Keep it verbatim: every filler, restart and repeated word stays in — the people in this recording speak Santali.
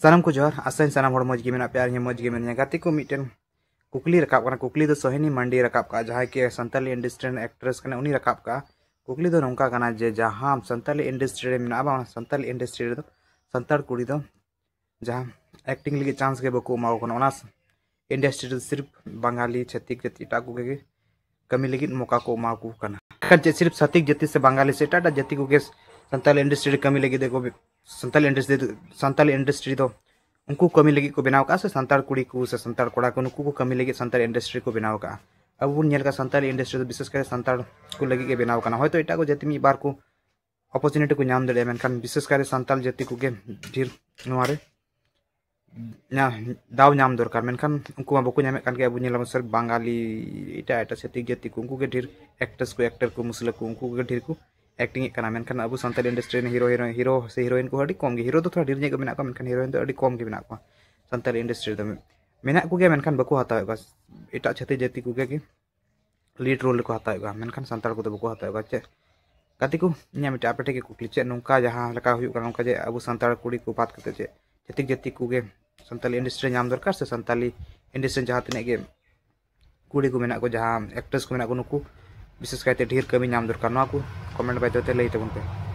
ᱥᱟᱱᱟᱢ ᱠᱚ ᱡᱚᱦᱟᱨ, ᱟᱥᱟᱧ ᱥᱟᱱᱟᱢ ᱦᱚᱲ ᱢᱚᱡᱽ ᱜᱮ ᱢᱮᱱᱟᱜ ᱯᱮᱭᱟ ᱟᱨ ᱤᱧ ᱦᱚᱸ ᱢᱚᱡᱽ ᱜᱮ ᱢᱮᱱᱟᱹᱧᱟ᱾ ᱜᱟᱛᱮ ᱠᱚ, ᱢᱤᱫᱴᱮᱱ ᱠᱩᱠᱞᱤ ᱨᱟᱠᱟᱵ ᱠᱟᱱᱟ, ᱠᱩᱠᱞᱤ ᱫᱚ ᱥᱳᱦᱤᱱᱤ ᱢᱟᱱᱰᱤ ᱨᱟᱠᱟᱵ ᱠᱟᱜᱼᱟ, ᱡᱟᱦᱟᱸᱭ ᱠᱤ ᱥᱟᱱᱛᱟᱞᱤ industry ᱨᱮᱱ actress ᱠᱟᱱᱟᱭ, ᱩᱱᱤ ᱨᱟᱠᱟᱵ ᱠᱟᱜᱼᱟ᱾ ᱠᱩᱠᱞᱤ ᱫᱚ ᱱᱚᱝᱠᱟ ᱠᱟᱱᱟ ᱡᱮ ᱡᱟᱦᱟᱸ ᱥᱟᱱᱛᱟᱞᱤ industry ᱨᱮ ᱢᱮᱱᱟᱜᱼᱟ, ᱵᱟᱝ, ᱥᱟᱱᱛᱟᱞᱤ industry ᱨᱮᱫᱚ ᱥᱟᱱᱛᱟᱲ ᱠᱩᱲᱤ ᱫᱚ ᱡᱟᱦᱟᱸ acting ᱞᱟᱹᱜᱤᱫ chance ᱜᱮ ᱵᱟᱠᱚ ᱮᱢᱟ ᱠᱚ ᱠᱟᱱᱟ, ᱚᱱᱟ industry ᱨᱮ ᱥᱤᱨᱯ ᱵᱟᱝᱜᱟᱞᱤ, ᱪᱷᱟᱹᱛᱤᱠ ᱡᱟᱹᱛᱤ, ᱮᱴᱟᱜ ᱠᱚᱜᱮ ᱜᱮ ᱠᱟᱹᱢᱤ ᱞᱟᱹᱜᱤᱫ ᱢᱚᱠᱟ ᱠᱚ ᱮᱢᱟ ᱠᱚ ᱠᱟᱱᱟ᱾ ᱮᱱᱠᱷᱟᱱ ᱪᱮᱫ ᱥᱤᱨᱯ ᱪᱷᱟᱹᱛᱤᱠ ᱡᱟᱹᱛᱤ ᱥᱮ ᱵᱟᱝᱜᱟᱞᱤ ᱥᱮ ᱮᱴᱟᱜ ᱮᱴᱟᱜ ᱡᱟᱹᱛᱤ ᱠᱚᱜᱮ ᱥᱟᱱᱛᱟᱞᱤ industry ᱨᱮ ᱠᱟᱹᱢᱤ ᱞᱟᱹᱜᱤᱫ ᱫᱚᱠᱚ, ᱥᱟᱱᱛᱟᱞᱤ industry, ᱥᱟᱱᱛᱟᱞᱤ industry ᱫᱚ ᱩᱱᱠᱩ ᱠᱟᱹᱢᱤ ᱞᱟᱹᱜᱤᱫ ᱠᱚ ᱵᱮᱱᱟᱣ ᱠᱟᱜᱼᱟ, ᱥᱮ ᱥᱟᱱᱛᱟᱲ ᱠᱩᱲᱤ ᱠᱚ ᱥᱮ ᱥᱟᱱᱛᱟᱲ ᱠᱚᱲᱟ ᱠᱚ, ᱱᱩᱠᱩ ᱠᱚ ᱠᱟᱹᱢᱤ ᱞᱟᱹᱜᱤᱫ ᱥᱟᱱᱛᱟᱲ industry ᱠᱚ ᱵᱮᱱᱟᱣ ᱠᱟᱜᱼᱟ? ᱟᱵᱚ ᱵᱚᱱ ᱧᱮᱞ ᱠᱟᱜᱼᱟ, ᱥᱟᱱᱛᱟᱲ industry ᱫᱚ ᱵᱤᱥᱮᱥ ᱠᱟᱭᱛᱮ ᱥᱟᱱᱛᱟᱲ ᱠᱚ ᱞᱟᱹᱜᱤᱫ ᱜᱮ ᱵᱮᱱᱟᱣ ᱠᱟᱱᱟ᱾ ᱦᱚᱭᱛᱳ ᱮᱴᱟᱜ ᱠᱚ ᱡᱟᱹᱛᱤ ᱢᱤᱫ ᱵᱟᱨ ᱠᱚ opportunity ᱠᱚ ᱧᱟᱢ ᱫᱟᱲᱮᱭᱟᱜᱼᱟ, ᱢᱮᱱᱠᱷᱟᱱ ᱵᱤᱥᱮᱥ ᱠᱟᱭᱛᱮ ᱥᱟᱱᱛᱟᱲ ᱡᱟᱹᱛᱤ ᱠᱚᱜᱮ ᱰᱷᱮᱨ ᱱᱚᱣᱟ ᱨᱮ ᱧᱟ-, ᱫᱟᱣ ᱧᱟᱢ ᱫᱚᱨᱠᱟᱨ, ᱢᱮᱱᱠᱷᱟᱱ ᱩᱱᱠᱩ ᱢᱟ ᱵᱟᱠᱚ ᱧᱟᱢᱮᱫ ᱠᱟᱱ ᱜᱮ᱾ ᱟᱵᱚ ᱧᱮᱞ ᱟᱵᱚᱱ ᱥᱟᱨ ᱵᱟᱝᱜᱟᱞᱤ, ᱮᱴᱟᱜ ᱮᱴᱟᱜ ᱪᱷᱟᱹᱛᱤᱠ ᱡᱟᱹᱛᱤ ᱠᱚ, ᱩᱱᱠᱩ ᱜᱮ ᱰᱷᱮᱨ actress ᱠᱚ, actor ᱠᱚ, ᱢᱩᱥᱞᱟᱹ ᱠᱚ, ᱩᱱᱠᱩ ᱜᱮ ᱰᱷᱮᱨ ᱠᱚ acting ᱮᱫ ᱠᱟᱱᱟ, ᱢᱮᱱᱠᱷᱟᱱ ᱟᱵᱚ ᱥᱟᱱᱛᱟᱲ industry ᱨᱮᱱ hero, hero, hero ᱥᱮ heroine ᱠᱚ ᱟᱹᱰᱤ ᱠᱚᱢ ᱜᱮ᱾ Hero ᱫᱚ ᱛᱷᱚᱲᱟ ᱰᱷᱮᱨ ᱧᱚᱜ ᱜᱮ ᱢᱮᱱᱟᱜ ᱠᱚᱣᱟ, ᱢᱮᱱᱠᱷᱟᱱ heroine ᱫᱚ ᱟᱹᱰᱤ ᱠᱚᱢ ᱜᱮ ᱢᱮᱱᱟᱜ ᱠᱚᱣᱟ ᱥᱟᱱᱛᱟᱲ industry ᱨᱮᱫᱚ᱾ ᱢᱮᱱᱟᱜ ᱠᱚᱜᱮᱭᱟ, ᱢᱮᱱᱠᱷᱟᱱ ᱵᱟᱠᱚ ᱦᱟᱛᱟᱣᱮᱫ ᱠᱚᱣᱟ, ᱮᱴᱟᱜ ᱪᱷᱟᱹᱛᱤᱠ ᱡᱟᱹᱛᱤ ᱠᱚᱜᱮ ᱜᱮ lead role ᱨᱮᱠᱚ ᱦᱟᱛᱟᱣᱮᱫ ᱠᱚᱣᱟ, ᱢᱮᱱᱠᱷᱟᱱ ᱥᱟᱱᱛᱟᱲ ᱠᱚᱫᱚ ᱵᱟᱠᱚ ᱦᱟᱛᱟᱣᱮᱫ ᱠᱚᱣᱟ᱾ ᱪᱮᱫ ᱜᱟᱛᱮ ᱠᱚ, ᱤᱧᱟᱹᱜ ᱢᱤᱫᱴᱮᱱ ᱟᱯᱮ ᱴᱷᱮᱱ ᱜᱮ ᱠᱩᱠᱞᱤ, ᱪᱮᱫ ᱱᱚᱝᱠᱟ ᱡᱟᱦᱟᱸ ᱞᱮᱠᱟ ᱦᱩᱭᱩᱜ ᱠᱟᱱᱟ, ᱱᱚᱝᱠᱟ ᱡᱮ ᱟᱵᱚ ᱥᱟᱱᱛᱟᱲ ᱠᱩᱲᱤ ᱠᱚ ᱵᱟᱫ ᱠᱟᱛᱮ ᱪᱮᱫ ᱪᱷᱟᱹᱛᱤᱠ ᱡᱟᱹᱛᱤ ᱠᱚᱜᱮ ᱥᱟᱱᱛᱟᱞᱤ industry ᱨᱮ ᱧᱟᱢ ᱫᱚᱨᱠᱟᱨ, ᱥᱮ ᱥᱟᱱᱛᱟᱞᱤ industry ᱨᱮ ᱡᱟᱦᱟᱸ ᱛᱤᱱᱟᱹᱜ ᱜᱮ ᱠᱩᱲᱤ ᱠᱚ ᱢᱮᱱᱟᱜ ᱠᱚ, ᱡᱟᱦᱟᱸ actress ᱠᱚ ᱢᱮᱱᱟᱜ ᱠᱚ, ᱱᱩᱠᱩ ᱵᱤᱥᱮᱥ ᱠᱟᱭᱛᱮ ᱰᱷᱮᱨ ᱠᱟᱹᱢᱤ ᱧᱟᱢ ᱫᱚᱨᱠᱟᱨ? ᱱᱚᱣᱟ ᱠᱚ comment ᱵᱟᱫᱽᱫᱷᱚ ᱛᱮ ᱞᱟᱹᱭ ᱛᱟᱵᱚᱱ ᱯᱮ᱾